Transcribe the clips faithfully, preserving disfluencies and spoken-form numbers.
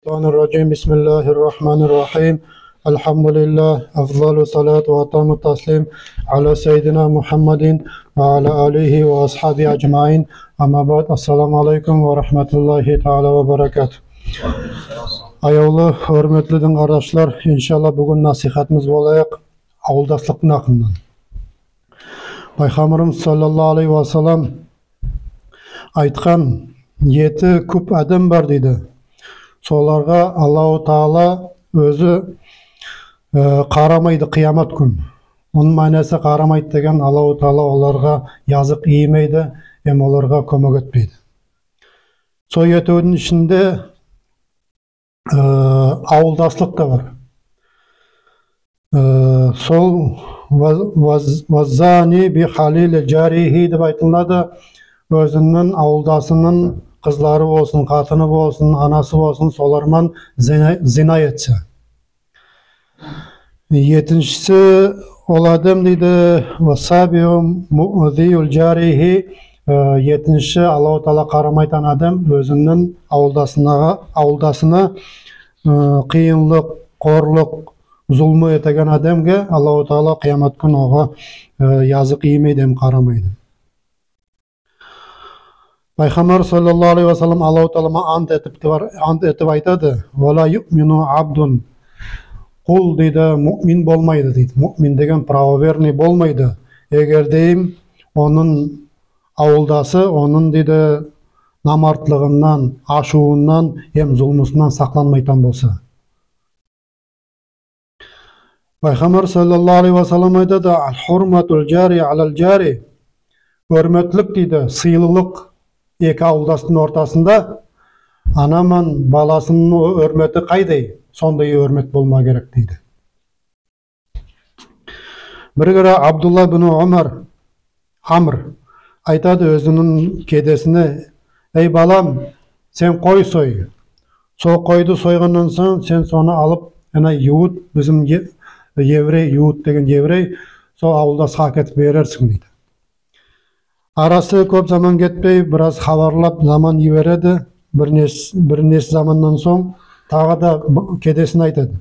الشيطان الرجيم. بسم الله الرحمن الرحيم. الحمد لله. أفضل الصلاة وأتم التسليم على سيدنا محمد وعلى آله وأصحابه أجمعين. أما بعد. السلام عليكم ورحمة الله تعالى وبركاته. Аявлы, хуьрметли дин кардашлар, иншалла, буьгуьн насихатымыз болаяк авылдаслыктынъ акыннан. Пайхамбарымыз саллаллаху алейхи ва саллам айткан: «Ети куьп аьдем бар, — дейди. — Соларга Аллаху Таала оьзи, э, карамайды кыямат куьн». Онынъ маьнеси, карамайды деген, Аллаху Таала оларга язык иймейди эм оларга коьмек этпейди. Сол етевдинъ ишинде, э, авылдаслык та бар. Э, сол ваз-, ваз-, «Ваззани би халили джарихи» деп айтылады. Оьзининъ авылдасынынъ кызлары болсын, хатыны болсын, анасы болсын, солар ман зина, зина этсе. Етиншиси ол аьдем, дейди, «Васабиу муъзиу джарихи». Э, етинши Аллаху Таала карамайтаган аьдем оьзининъ авылдасына, авылдасына, э, кыйынлык, корлык, зулмы этеген аьдемге Аллаху Таала кыямат куьн ога, э, язык иймейди эм карамайды. Пайхамбар саллаллаху алейхи ва саллам Аллаху Таала ман ант этип, ант этип айтады: «Ва ла юъмину абдун». Кул, дейди, муъмин болмайды, дейди. Муъмин деген правоверный болмайды, эгер дейим онынъ авылдасы онынъ, дейди, намартлыгыннан, ашувыннан эм зулмысыннан сакланмайтаган болса. Пайхамбар саллаллаху алейхи ва саллам айтады: «Аль-хурматул джари аляль джари». Оьрметлик, дейди, сыйлылык эки авылдастынъ ортасында ана ман баласынынъ оьрмети кайдай, сондай оьрмет болма керек, дейди. Бир кере Абдулла бин Умар, Амр айтады оьзининъ кедесине: «Эй, балам, сен кой сой. Сол койды сойганнан сонъ, сен соны алып, ана ювыт, бизим е-, еврей, ювыт деген еврей, сол авылдаска аькетип берерсинъ», — дейди. Арасы коьп заман кетпей, бираз хабарлап заман йибереди. Бир неше, бир неше заманнан сонъ тагы да б-, кедесине айтады: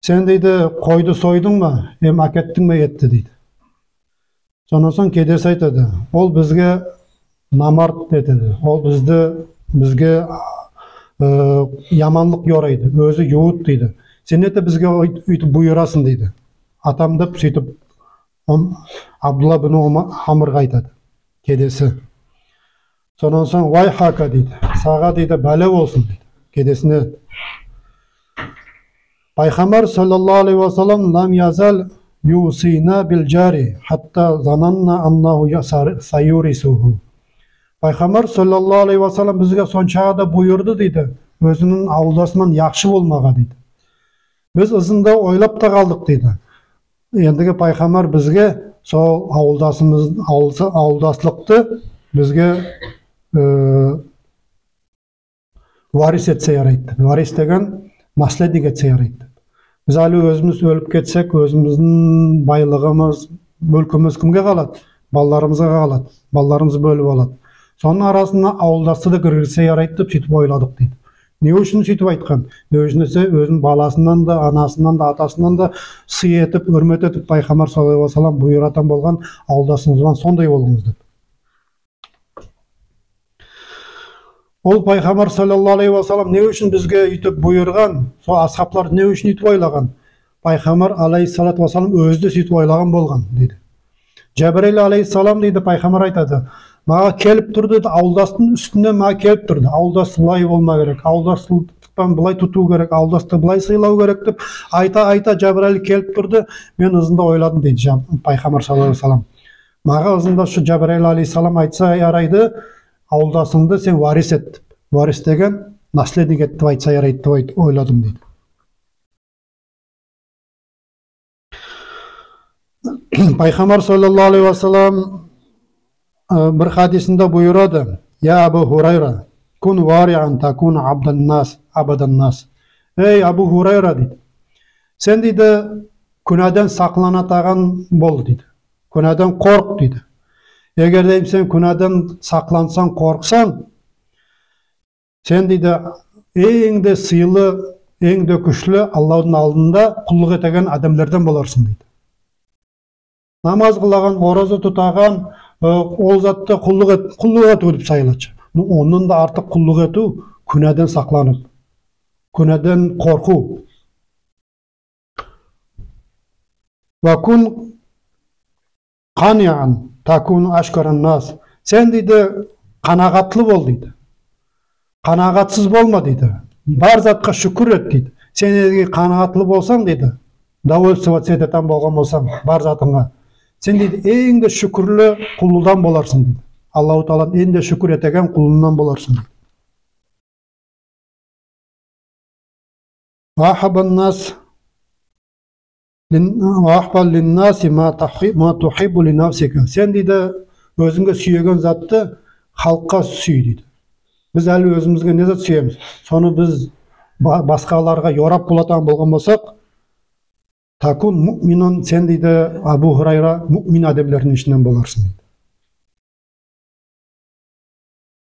«Сен, — дейди, — койды сойдынъма, эм аькеттинъме этти?» — дейди. Соннан сонъ кедеси айтады: «Ол бизге намарт этеди, ол бизди, бизге, э, яманлык йорайды, оьзи ювыт, — дейди. — Сен неге бизге оьйт-, оьйтип буйырасынъ?» — дейди. Атам деп суьйтип, ом-, Абдулла бин Ума-, Амрга айтады кедеси. Соннан сонъ: «Вайхака, — дейди, — сага, — дейди, — баьле болсын», — дейди кедесине. Пайхамбар саллаллаху алейхи ва саллам: «Лам язал юсина биль джари, хатта зананна аннаху ясар-, саюрисуху». Пайхамбар саллаллаху алейхи ва саллам бизге сонша да буйырды, дейди, оьзининъ авылдасы ман яхшы болмага, дейди. Биз ызында ойлап та калдык, дейди. Эндиги пайхамбар бизге сол авылдасымыз, авылдасы-, авылдаслыкты бизге, э, варис этсе ярайды деп. Варис деген наследник этсе ярайды деп. Биз аьли оьзимиз оьлип кетсек, оьзимиздинъ байлыгымыз, муьлкимиз кимге калады? Балаларымызга калады. Балаларымыз боьлип алады. Сонынъ арасына авылдасты да киргизсе ярайды деп суьйтип ойладык, дейди. Не уьшин суьйтип айткан? Не уьшин десе, оьзининъ баласыннан да, анасыннан да, атасыннан да сый этип, оьрмет этип, пайхамбар саллаллаху алейхи ва саллам буйыратаган болган: «Авылдасынъыз бан сондай болынъыз», — деп. Ол пайхамбар саллаллаху алейхи ва саллам не уьшин бизге оьйтип буйырган, сол асхаблар не уьшин оьйтип ойлаган? Пайхамбар алейхиссалату вассалам оьзи де суьйтип ойлаган болган, дейди. Джабраил алейхиссалам, дейди, пайхамбар айтады: «Мага келип турды, дейди, авылдастынъ уьстиннен мага келип турды. Авылдасты былай болма керек, авылдасты былай тутув керек, авылдасты былай сыйлав керек», — деп айта-айта Джабраил келип турды. Мен ызында ойладым, дейди, Джаб-, пайхамбар саллаллаху алейхи ва саллам. Мага ызында шу Джабраил алейхиссалам айтса ярайды, авылдасынъды сен варис эт деп. Варис деген наследник эт деп айтса ярайды деп айт-, ойладым, дейди. Пайхамбар саллаллаху алейхи ва саллам, э, бир хадисинде буйырады: «Я Абу Хурайра, кун вариан такун абдан нас, абадан нас». «Эй, Абу Хурайра, — дейди, — сен, — дейди, — куьнадан сакланатаган бол, — дейди. — Куьнадан корк, — дейди. — Эгер де сен куьнадан саклансанъ, корксанъ, сен, — дейди, энъ де сыйлы, энъ де куьшли Алладынъ алдында куллык этеген аьдемлерден боларсынъ дейди. Намаз кылаган, ораза тутаган, э, ол затты куллык эт-, куллык этуьв деп сайылады. Ну, оннан да артык куллык этуьв — куьнадан сакланув, куьнадан коркув. «Ва кун каниан, такун ашкаран нас». Сен, дейди, канагатлы бол, дейди. Канагатсыз болма, дейди. Бар затка шуькир эт, дейди. Сен эгер канагатлы болсанъ, дейди, довольствоваться этетаган болган болсанъ бар затынъа, сен, дейди, энъ де шуькирли кулыннан боларсынъ, дейди. Аллаху Тааладынъ энъ де шуькир этеген кулыннан боларсынъ, дейди. «Ва ахаббан нас лин-, ва ахабба лин наси ма тахи-, ма тухиббу ли нафсика». Сен, дейди, оьзинъе суьйген затты халкка суьй, дейди. Биз аьли оьзимизге не зат суьемиз, соны биз ба-, баскаларга йорап болатаган болган болсак, «такун муъминан», сен, дейди, Абу Хурайра, муъмин аьдемлердинъ ишиннен боларсынъ, дейди.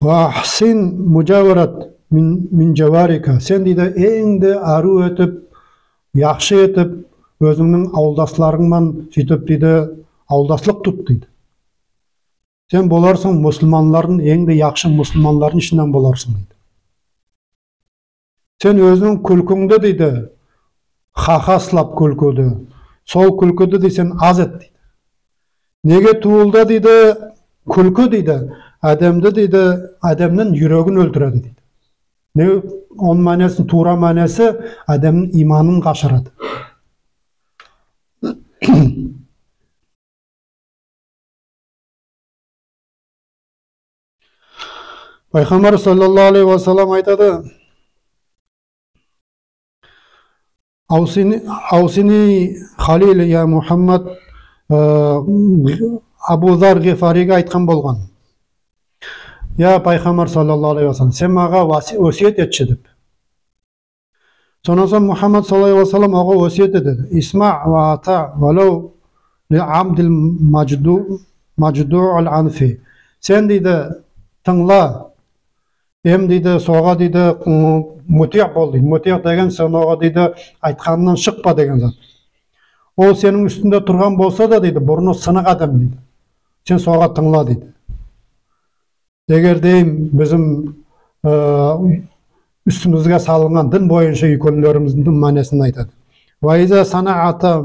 «Ва ахсин мужаварат мин, мин жаварика». Сен, дейди, энъ де арув этип, яхшы этип, оьзинънинъ авылдасларынъ ман суьйтип, дейди, авылдаслык тут, дейди. Сен боларсынъ мусылманлардынъ, энъ де яхшы мусылманлардынъ ишиннен боларсынъ, дейди. Сен оьзинънинъ куьлкинъди, дейди, хахаслап куьлкиди, сол куьлкиди, дейди, сен аз эт, дейди. Неге тувыл да, дейди, куьлки, дейди, аьдемди, дейди, аьдемнинъ юрегин оьлтиреди, дейди. Не, онынъ маьнеси, тувра маьнеси, аьдемнинъ иманын кашырады. Пайхамбар саллаллаху алейхи ва саллам айтады: «Аусини, аусини халили, я Мухаммад», э, Абу Зар Гифариге айткан болган: «Я Пайхамбар саллаллаху алейхи ва саллам, сен мага васи-, осиет этши», — деп. Соннан сонъ Мухаммад саллаллаху алейхи ва саллам ога осиет этеди: «Исма ва ата, валав ли абдил мажду-, мажду ал анфи». Сен, дейди, тынъла, эм, дейди, сога, дейди, м, мутиъ бол, дейди. Мутиъ деген сен ога, дейди, айтканыннан шыкпа деген зат. Ол сенинъ уьстинъде турган болса да, дейди, бурны сынык аьдем, дейди, сен сога тынъла, дейди. Эгер дейим, бизим, э, уьстимизге салынган дин бойынша уьйкенлеримиздинъ маьнесин айтады. «Ва иза санаата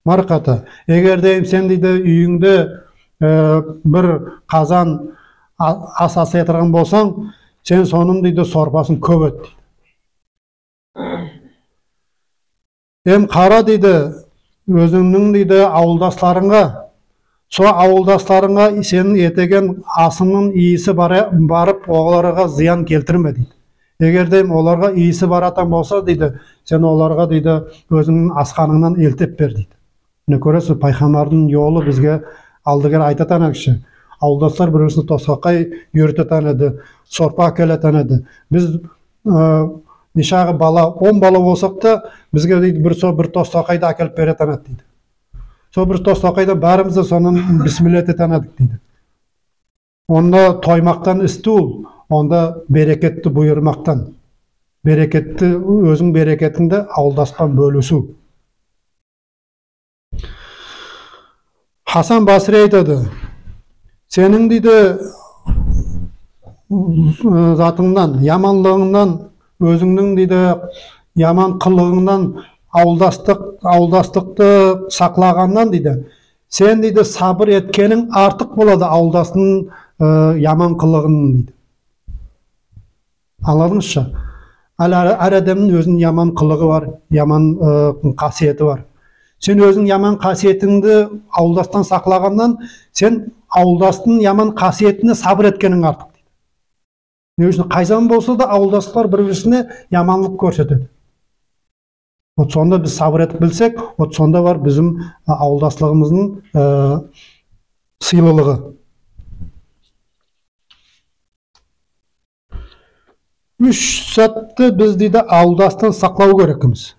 марката». Эгер дейим, сен, дейди, уьйинъде, э, бир казан а-, ас асаятырган болсанъ, сен сонынъ, дейди, сорпасын коьп эт, дейди. Эм кара, дейди, оьзинънинъ, дейди, авылдасларынъа, со авылдасларынъа сенинъ этеген асынънынъ ийиси бара-, барып, оларга зыян келтирме, дейди. Эгер де оларга ийиси баратаган болса, дейди, сен оларга, дейди, оьзинънинъ асканынънан элтеп бер, дейди. Мине, коьресиз, пайхамбардынъ йолы бизге алдыгер айтатаган киси. Авылдаслар бир-бирисине тостакай юритетаган эди, сорпа аькелетаган эди. Биз, э, неше бала, он бала болсак та, бизге, дейди, бир со-, бир тостакайды аькелип беретаган эди, дейди. Со бир тостакайдан баьримиз де соннан бисмилла этетаган эдик, дейди. Онда тоймактан ис тувыл, онда берекетти буйырмактан. Берекетти, оьзинъ берекетинъди авылдас пан боьлисуьв. Хасан Басри айтады: «Сенинъ, дейди, затынънан, яманлыгынънан, оьзинънинъ, дейди, яман кылыгынънан, авылдастык, авылдастыкты саклаганнан, дейди, сен, дейди, сабыр эткенинъ артык болады авылдастынъ, э, яман кылыгыннан», — дейди. Анъладынъыз ша? Аьр, аьр, аьр аьдемнинъ оьзининъ яман кылыгы бар, яман, э, касиети бар. Сен оьзинъ яман касиетинъди авылдастан саклаганнан, сен авылдастынъ яман касиетине сабыр эткенинъ артык, дейди. Не уьшин? Кай заман болса да авылдаслар бир-бирисине яманлык коьрсетеди. Вот сонда биз сабыр этип билсек, вот сонда бар бизим, а, авылдаслыгымыздынъ, э, сыйлылыгы. Уьш затты биз, дейди, авылдастан саклав керекпиз.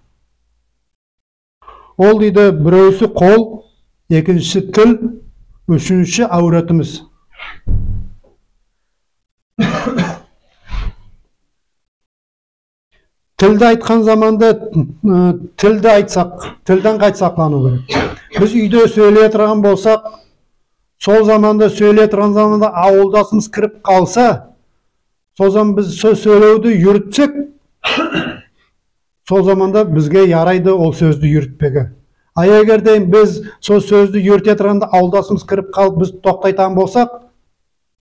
Ол, дейди, биревси кол, экиншиси тил, уьшинши авратымыз. Тилди айткан заманда, ы, тилди айтсак, тилден кайтип сакланув керек? Биз уьйде соьйлей турган болсак, сол заманда, соьйлей турган заманда авылдасымыз кирип калса, сол заман биз сол соьйлевди юритсек, сол заманда бизге ярайды ол соьзди юритпеге. А эгер де биз сол соьзди юрите турганда авылдасымыз кирип калып, биз токтайтаган болсак,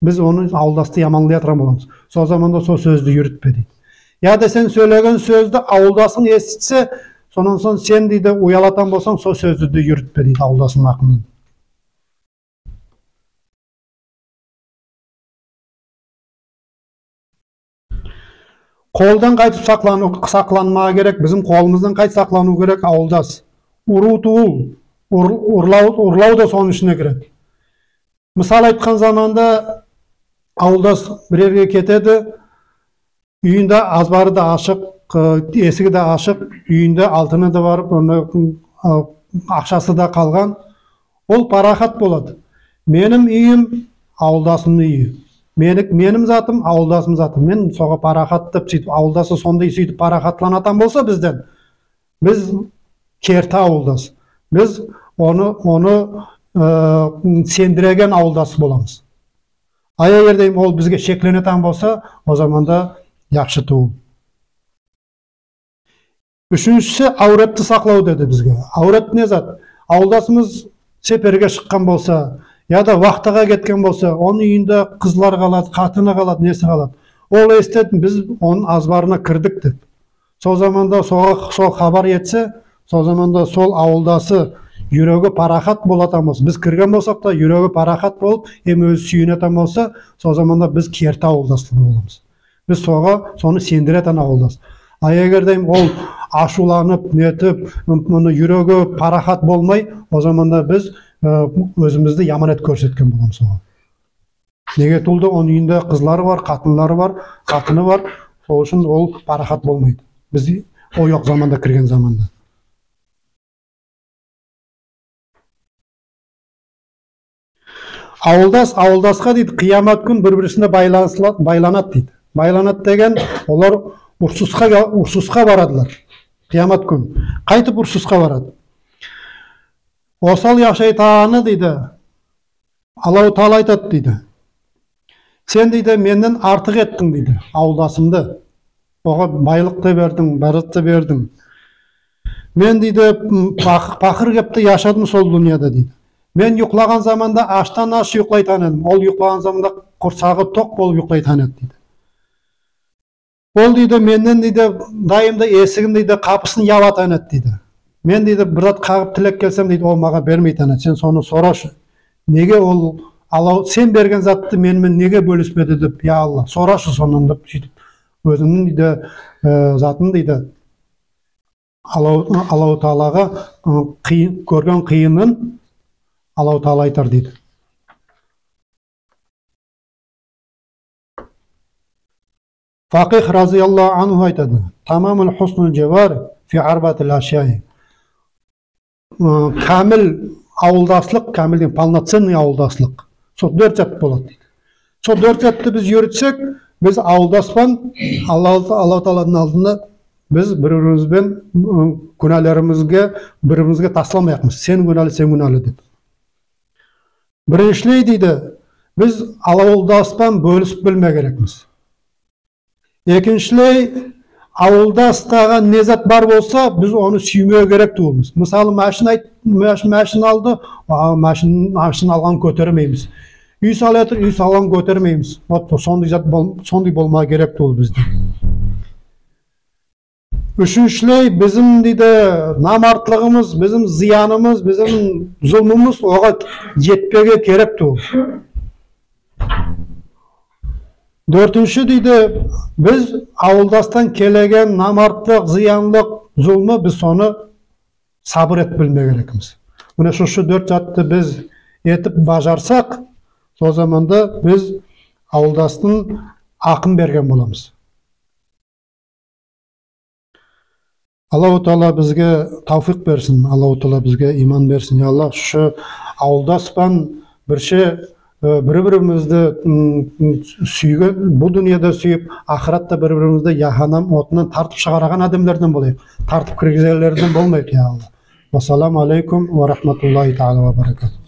биз оны, авылдасты яманлай турган боламыз. Сол заманда сол соьзди юритпе дейди. Я да сен соьйлеген соьзди авылдасынъ эситсе, соннан сонъ сен дейди, уялатаган болсанъ, сол соьзди де юритпе дейди авылдасынъ акыннан. Колдан кайтип сакланув, сакланмага керек, бизим колымыздан кайтип сакланув керек авылдас? Урув тувыл, ур-, урлав, урлав да сонынъ ишине киреди. Мысал айткан заманда авылдас бир ерге кетеди, уьйинде азбары да ашык, ы, эсиги де ашык, уьйинде алтыны да бар, онда, ы, акшасы да калган. Ол парахат болады. Меним уьйим авылдасымнынъ уьйи. Меник-, меним затым авылдасымнынъ заты. Мен сога парахат деп суьйтип, авылдасы сондай суьйтип парахатланатаган болса бизден, биз керти авылдас. Биз оны, оны, ы, сендиреген авылдас боламыз. А эгер де ол бизге шекленетаган болса, ол заманда яхшы тувыл. Уьшиншиси, авратты саклав деди бизге. Аврат не зат? Авылдасымыз сеперге шыккан болса, я да вахтага кеткен болса, онынъ уьйинде кызлар калады, хатыны калады, неси калады. Ол эситеди, биз онынъ азбарына кирдик деп. Сол заманда сога, сол хабар етсе, сол заманда сол авылдасы юреги парахат болатаган болса, биз кирген болсак та, юреги парахат болып, эм оьзи суьйинетаган болса, сол заманда биз керти авылдаслар боламыз. Биз сога, соны сендиретаган авылдас. А эгер де ол ашувланып, нетип, м-, муны юреги парахат болмай, ол заманда биз, ы, оьзимизди яман этип коьрсеткен боламыз сога. Неге тувыл да, онынъ уьйинде кызлары бар, хатынлары бар, хатыны бар. Сол уьшин ол парахат болмайды. Биз ол йок заманда кирген заманда. Авылдас авылдаска дейди, кыямат куьн бир-бирисине байланысла-, байланады дейди. Байланады деген, олар урсыска, урсыска барадылар. Кыямат куьн. Кайтип урсыска барады? Осал яшайтаганы дейди, Аллаху Таала айтады дейди. Сен дейди, меннен артык эттинъ дейди, авылдасымды. Ога байлык та бердинъ, баьри де бердинъ. Мен дейди, м, пак-, пакыр кепте яшадым сол дуныяда дейди. Мен уйклаган заманда аштан аш уйклайтаган эдим. Ол уйклаган заманда курсагы ток болып уйклайтаган эди дейди. Ол дейди, меннен дейди, дайым да эсигин дейди, капысын ябатаган эди дейди. Мен дейди, бир зат кагып тилеп келсем дейди, ол мага бермейтаган эди. Сен соны сорашы. Неге ол, алав, сен берген затты мени мен неге боьлиспеди деп, я Алла, сорашы соннан деп суьйтип. Оьзининъ дейди, э, затын дейди, Аллаху, Аллаху Таалага, ы, кыйын, коьрген кыйынын Аллаху Таала айтар дейди. Факих разияллаху анху айтады: «Тамамул хуснул джавар фи арбатил ашьяи». Ы, каьмил авылдаслык, каьмил деген полноценный авылдаслык, сол доьрт зат болады дейди. Сол доьрт затты биз юритсек, биз авылдас пан Алла, Алла Тааладынъ алдында биз бир-биримиз бен, ы, куьналарымызды бир-биримизге тасламаякпыз. Сен куьнали, сен куьнали деп. Бириншилей дейди, биз авылдас пан боьлисип билмеге керекпиз. Экиншилей, авылдастагы не зат бар болса, биз оны суьймеге керек тувылмыз. Мысалы, машин айт-, маш-, машин алды, а, машин, машин алган коьтермеймиз. Уьй салаятыр, уьй салган коьтермеймиз. Вот, сондай зат бол-, сондай болмага керек тувыл бизде. Уьшиншилей, бизим дейди, намартлыгымыз, бизим зыянымыз, бизим зулмымыз ога етпеге керек тувыл. Доьртинши дейди, биз авылдастан келеген намартлык, зыянлык, зулмы, биз соны сабыр этип билмеге керекпиз. Мине, сосы доьрт затты биз этип бажарсак, сол заманда биз авылдастынъ акын берген боламыз. Аллаху Таала бизге тавфик берсин, Аллаху Таала бизге иман берсин. Я Алла, сосы авылдас пан бирше э, бир-биримизди, м, м, суьйген, бу дуныяда суьйип, ахыратта бир-биримизди яханнам отыннан тартып шыгараган аьдемлерден болайык. Тартып киргизегенлерден болмайык, я Алла. Вассаламу алейкум ва рахматуллахи таала ва баракатух.